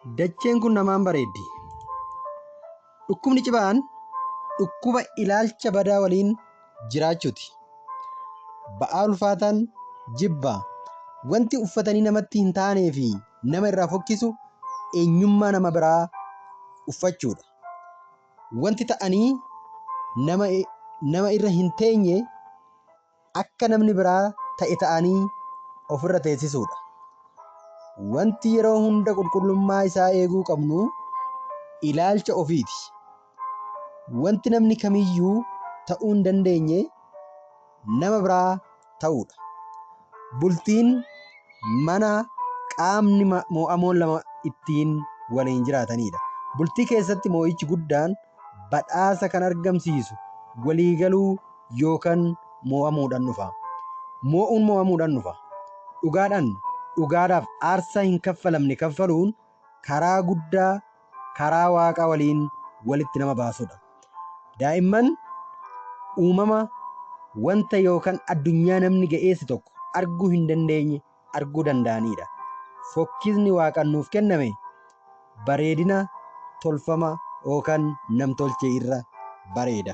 Dacheen kun namaan bareeddi. Dhukkubni cimaan dhukkuba ilaalcha badaa waliin jiraachuuti. Ba'aa ulfaataan jibba. Wanti uffatanii namatti hin taanee fi nama irraa fokkisu eenyummaa nama biraa uffachuudha. Wanti ta'anii nama nama irra hin teenye akka namni biraa ta'e ta'anii ofirra teessisuudha. Wanti yeroo hunda qulqullummaa isaa eeguu qabnu ilaalcha ofiiti. Wanti namni kamiyyuu ta'uu hin dandeenye nama biraa ta'uudha. Bultiin mana qaamni moo'amoon lama ittiin waliin jiraatanidha. Bultii keessatti moo'ichi guddaan badhaasa kan argamsiisu waliigaluu yookaan moo'amuudhaan dhufa. Moo'uun moo'amuudhaan dhufa. Dhugaadhaan dhugaadhaaf aarsaa hin kaffalamne kaffaluun karaa guddaa karaa Waaqaa waliin walitti nama baasudha. Daa'imman uumama wanta yookaan addunyaa namni ga'eessi tokko arguu hin dandeenye arguu danda'anidha. Fokkisni Waaqaan nuuf kenname bareedina tolfama yookaan namtolchee irra bareeda.